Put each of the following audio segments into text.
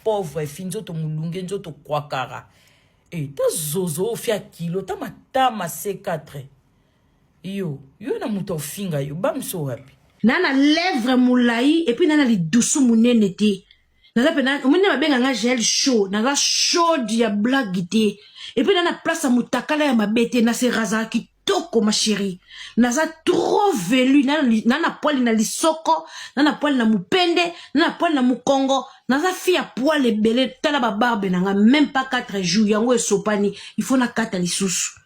Pauvre fille, nzoto molunge, nzoto kwakara. E ta zozo ofia kilo, ta matama C4. Yo, yo na moto ofinga yo, bamso wapi? Na na lèvre molai et puis na na lidusu monene te. Naza mpe omoni babenga nga gel chaud, naza chaude ya blague te. Et puis na na place ya motakala ya mabe te, na se rasaka kitoko, ma chérie. Naza trop velu, na na, na poil na lisoko, na na poil na mopende, na na poil na mokongo. Naza fille ya poil ebele. Tala babarbe na nga, même pas 4 jours yango esopani, il faut nakata lisusu.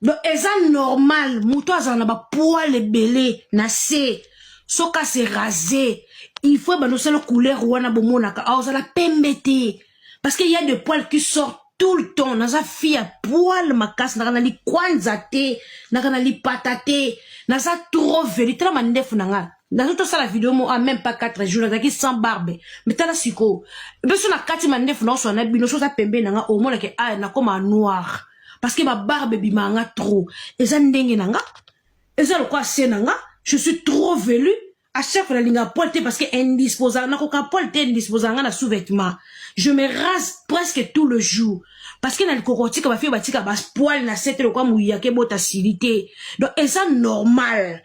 Donc eza normal, moto azala na bapoil ebele na se, soki ase rase, il faut ebanda osala couleur wana bomonaka, aozala pembe te, parce que y a des poils qui sortent tout le temps. Naza fille ya poil makasi, naka na likwanza te, naka na lipata te, naza trop velu. Tala mandefu na nga, nazo tosala video mo a même pas 4 jours, nazalaki sans barbe, mais tala sikoyo biso na kati mandefu naoswa na bino. So oza pembeni na nga, omonake a nakoma noir, parce que babarbe ebimaka nga trop. Eza ndenge na nga, eza lokola se na nga. Je suis trop velu. À chaque fois nalinga poil te, parce que indisposant, nakoka poil te, indisposant nga na sous-vêtement. Je me rase presque tout le jour, parce que na likoko otika bafille batika bapoil na se te, lokola moyaka ebota sili te. Donc eza normal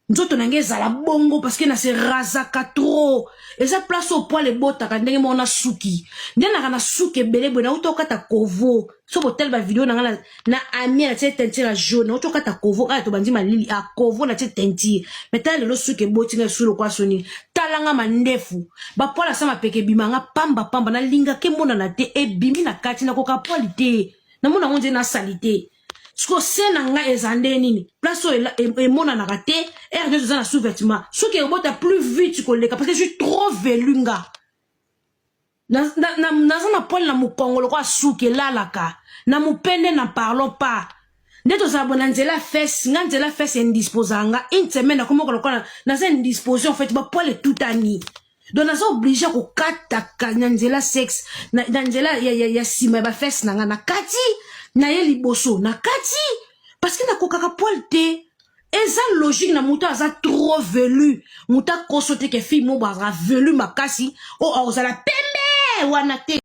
nzoto na ngai ezala bongo, parce que na se rasaka trop. Eza place oyo poil ebotaka ndenge moko na suki, nde naka na suki ebele boye. Nauti okata kovo. So botali bavideo na ngai na amie, natie teinture ya jaune. Nauti okata kovo kaka, tobandi malili a kovo, natie teinture. Mais tala lelo suki eboti ngai su lokwa soni. Talanga mandefu, bapoil asa mapeke ebimanga pamba pamba. Nalingaka emonana te, ebimi na kati. Nakoka poil te, namona yango nze nasali te. Siko se na ngai eza nde nini? Place oyo emonanaka te, aire nyonso eza na sous-vêtement, soki ebota plus vite koleka, parce que je suis trop velu. Nga naza na poil na mokongo lokola suki elalaka na mopende, na parlons pas. Nde tozala bo na nzela fesse nga, nzela fesse indisposaka nga. Une semaine nakomoko lokola naza indisposé. En fait, bapoil etutani, donc naza obligé kokataka na nzela sexe, na nzela ya nsima ya bafesse na nga, na kati na ye liboso na kati, parce que nakokaka poil te. Eza logique na moto aza trop velu. Moto akoso te ke fille moko azala velu makasi oyo akozala pembe wana te.